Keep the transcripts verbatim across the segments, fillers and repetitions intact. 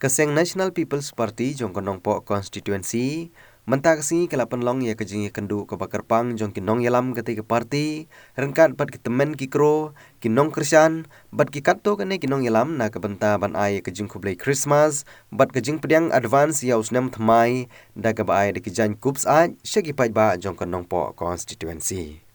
Ka seng National People's Party jong ka Nongpoh Constituency mynta ka sngi ka la pynlong ïa ka jingïakynduh kaba kyrpang jong ki nongïalam katei ka party ryngkat bad ki tymmen ki kro, ki nongkyrshan bad ki katto katne ki nongïalam na ka bynta ban ai ïa ka jingkhublei Christmas bad ka jingpdiang advance ïa u snem thymmai da kaba ai da ki jaiñ kup syaid sha ki paidbah jong ka Nongpoh Constituency.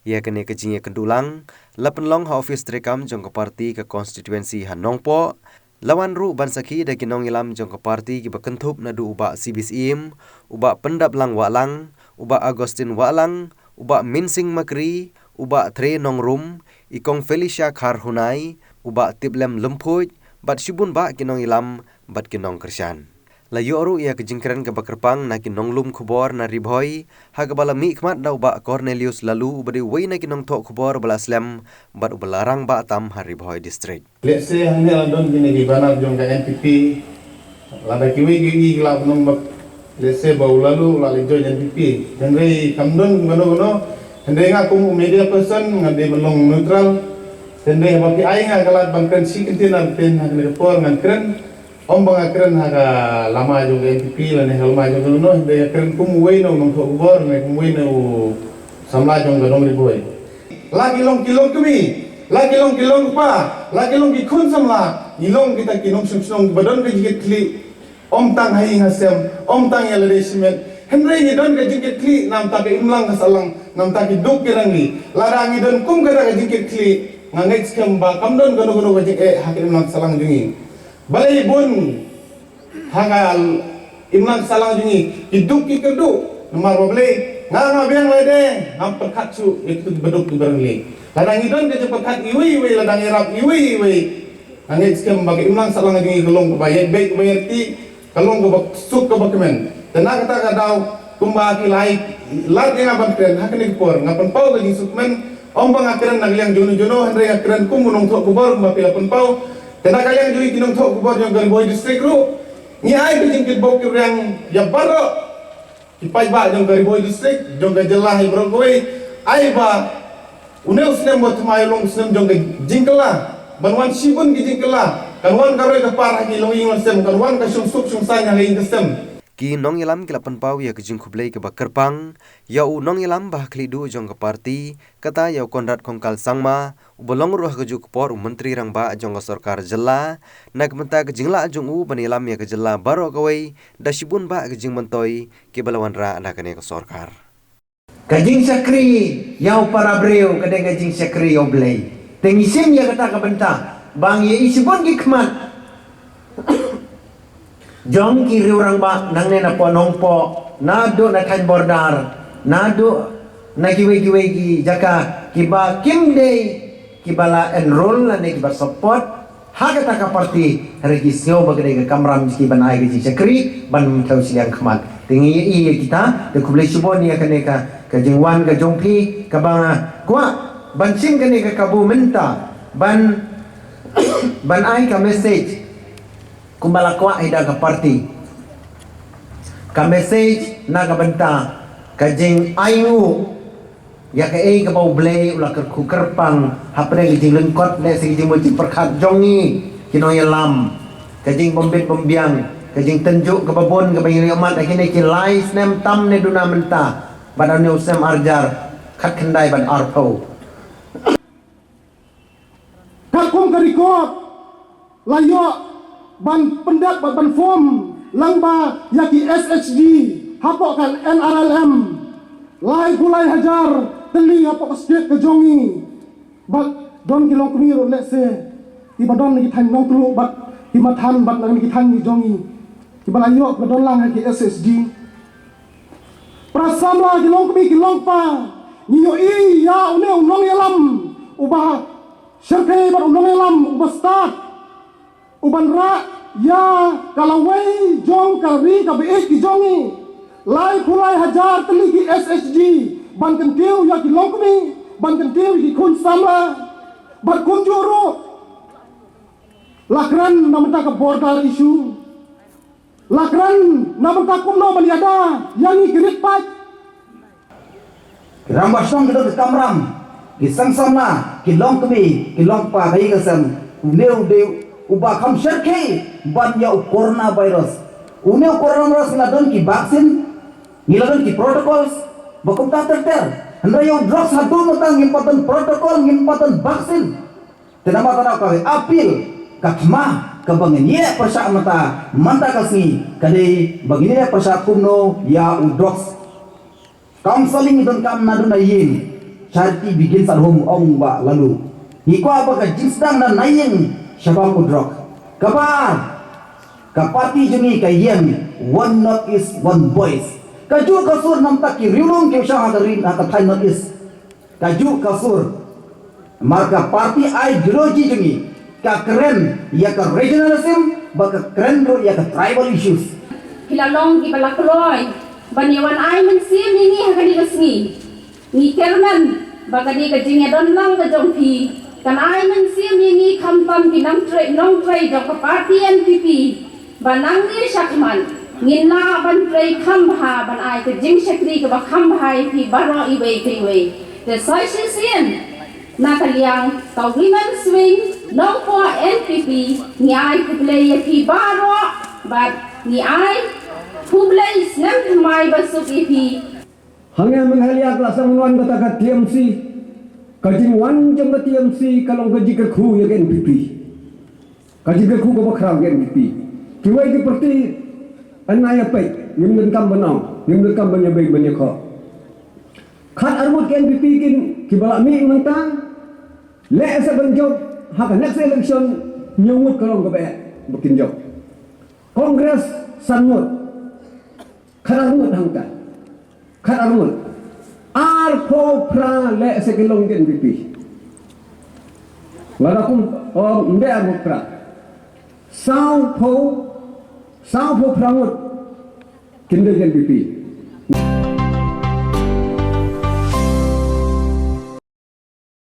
Ïa kane ka jingïakynduh lang la pynlong ha office treikam jong ka party ka constituency ha Nongpoh. La wan ruh ban sakhi da ki nongïalam jong ka party kiba kynthup naduh u Bah C B Syiem, u Bah Pyndaplang Wahlang, u Bah Augustine Wahlang, u Bah Minsing Makri, u Bah Tre Nongrum, i Kong Felicia Kharhunai, u Bah Tiplem Lymphuid bad shibun bah ki nongïalam bad ki nongkyrshan. La ïoh ruh ïa ka jingkren kaba kyrpang na ki nonglum khubor na Ri Bhoi, ha kaba la mihkhmat da u Bah Cornelius Laloo uba dei uwei na ki nongthoh khubor ba la slem bad uba la rangbah tam ha Ri Bhoi District. Lehse hangne la don kine ki banner jong ka N P P. Lada kiwei kiwei ki la pynlong ba lehse ba u Laloo u la leit join N P P. Hynrei kam don kano kano. Hynrei nga kum u media person nga dei ban long neutral. Hynrei haba phi ai nga ka lad ban kren shi kyntien ar kyntien ha kane ka por ngan kren. Ym ba nga kren ha ka lama jong ka N P P lane ha lama jong kano kano, hynrei nga kren kum uwei na u nongthoh khubor ne kum uwei na u samla jong ka dong Ri Bhoi. La ki long ki longkmie, la ki long ki longkpa, la ki long ki khun samla, ngi long kita ki nongshong shnong ba don ka jingkitkhlieh. Ym tang ha ïing ha sem, ym tang ïa lade shimet. Hynrei ngi don ka jingkitkhlieh namar ka imlang ka sahlang, namar ki duk ki rangli. Lada ngi don kum kata ka jingkitkhlieh, nga ngeit skhem ba kam don kano kano ka jingeh ha ka imlang ka sahlang jong ngi. Balei bun ha ka imlang sahlang jong ngi ki duk ki kyrduh? Namar ba balei? Nga nga biang lade, ngam pyrkhat shuh ïa kitu ki baduk ki barangli. Lada ngi don ka jingpyrkhat iwei iwei, lada ngi rap iwei iwei, nga ngeit skhem ba ka imlang sahlang jong ngi ka long kaba ïaid beit kaba ïaid ti, ka long kaba suk kaba kmen. Te na kata ka daw kumba ki la ai lad ïa nga ban kren ha kane ka por, nga pynpaw ka jingsuk kmen. Ym ba nga kren na ka liang jong no jong no, hynrei nga kren kum u nongthoh khubor kumba phi la pynpaw. Te na ka liang jong ngi ki nongthoh khubor jong ka Ri Bhoi District ruh, ngi ai ka jingkitbok kitrwiang ïa baroh ki paidbah jong ka Ri Bhoi District, jong ka jylla hi baroh kawei. Ai ba une u snem ba thymmai u long u snem jong ka jingkylla, ban wan shibun ki jingkylla, kan wan ka roi ka par ha ki longïing longsem, kan wan ka shongsuk shongsaiñ ha ka ïing ka sem. Ki nongïalam ki la pynpaw ïa ka jingkhublei kaba kyrpang ïa u nongïalam ba ha khlieh duh jong ka party, kata ïa u Conrad Kongkal Sangma, uba long ruh ha kajuh ka por u Myntri Rangbah jong ka Sorkar Jylla, na ka bynta ka jinglah jong u ban ïalam ïa ka jylla baroh kawei da shibun bah ka jingmyntoi kiba la wanrah da kane ka sorkar. Ka jingshakri ïa u para briew ka dei ka jingshakri ïa U Blei. Te ngi shim ïa kata ka bynta ba ngi ïa i shibun ki khmat jong ki riew rangbah nangne na Nongpoh, naduh na thaiñ border, naduh na kiwei kiwei ki jaka kiba kim dei kiba la enroll lane kiba support ha kata ka party, hynrei ki sngew ba ka dei ka kamram jong ki ban ai ka jingshakri ban ym thew shiliang khmat. Te ngi ïa i ïa kita, te khublei shibun ïa kane ka, ka jingwan ka jong phi kaba nga kwah ban shim kane ka kabu mynta ban, ban ai ka message kumba la kwah ïa da ka party. Ka message na ka bynta ka jingainguh ïa kaei kaba U Blei u la kyrkhu kyrpang hapdeng ka jinglyngkot ne sa ka jingmut jingpyrkhat jong ngi ki nongïalam, ka jingbym bit bym biang, ka jingtynjuh kaba bun kaba ngi la ïohmat ha kine ki lai snem tam ne duna mynta bad ha une u snem arhajar khatkhyndai bad arphew. Katkum ka record la ïoh ban pyndep bad ban form lyngba ïa ki S H G hapoh ka N R L M, laiphew lai hajar tylli hapoh ka state ka jong ngi. Bad don ki longkmie ruh lehse kiba don na ki thaiñ Nongtluh bad ki Mathan bad na ki thaiñ ki jong ngi kiba la ïoh kiba don lang ha ki S H G. Para samla, ki longkmie ki longkpa, ngi ïohi ïa une u nongïalam uba shyrkhei bad u nongïalam uba stad u ban rah ïa ka lawei jong ka ri kaba ïeit ka jong ngi. Laiphew lai hajar tylli ki S H G ban kyntiew ïa ki longkmie, ban kyntiew ïa ki khun samla. Bad kumjuh ruh la kren na bynta ka border issue. La kren na bynta kumno ban ïada ïa ngi ki rit paid. Ki rangbah shnong ki don ki kamram, ki seng samla, ki longkmie, ki longkpa, ka ïing ka sem, une u dei Uba kham shyrkhei ban ïa u coronavirus. Une u coronavirus ngi la don ki vaccine, ngi la don ki protocols ba kumta ter ter. Hynrei ïa u drugs haduh mynta ngim pat don protocol, ngim pat don vaccine. Te namar kata ka appeal, ka thma kaba ngin ïaleh pyrshah mynta, mynta ka sngi ka dei ba ngin ïaleh pyrshah kumno ïa u drugs. Counselling donkam naduh na ïing. Charity begins at home, ong Bah Laloo. Ngi kwah ba ka jingsdang na ïing shaphang u drug. Kaba ar, ka party jong ngi ka ïeng, one North East, one voice. Kajuh ka sur namar ki riewlum ki shong ha ka ri, ha ka thaiñ North East. Kajuh ka sur. Namar ka party ideology jong ngi ka kren ïa ka regionalism, ba ka kren ruh ïa ka tribal issues. Ki la long kiba la kloi ban ïa wan ai mynsiem ïa ngi ha kane ka sngi. Ngi kyrmen ba kane ka jingïadon lang ka jong phi kan ai mynsiem ïa ngi khamtam ki nongtrei, nongtrei jong ka party N P P. Ba nangne shakhmat ngin lah ban trei kham bha ban ai ka jingshakri kaba kham bha ïa phi baroh iwei pa iwei. Te sa shisien na ka liang ka Women's Wing Nongpoh N P P ngi ai khublei ïa phi baroh bad ngi ai khublei snem thymmai basuk ïa phi. Hangne Meghalaya ka la sdang wan kata ka T M C. Ka jingwan jong ka T M C ka long ka jingkyrkhu ïa ka N P P. Ka jingkyrkhu kaba khraw ka N P P. Kiwei ki party, ynda ïa peit, ngim donkam ban ong, ngim donkam ban ïa beiñ ban ïa khoh. Khat arngut ka N P P kin, kiba la mih mynta, leh sa ban jop, ha ka next election, hynñiew ngut ka long kaba eh, ba kin jop. Congress, san ngut. Khat arngut hangta. Khat arngut. Arphew phra leh sa ki long ka N P P. Nga da kum, oh, ym dei arphew phra. Sawphew, sawphew phra ngut. Kin dei ka N P P.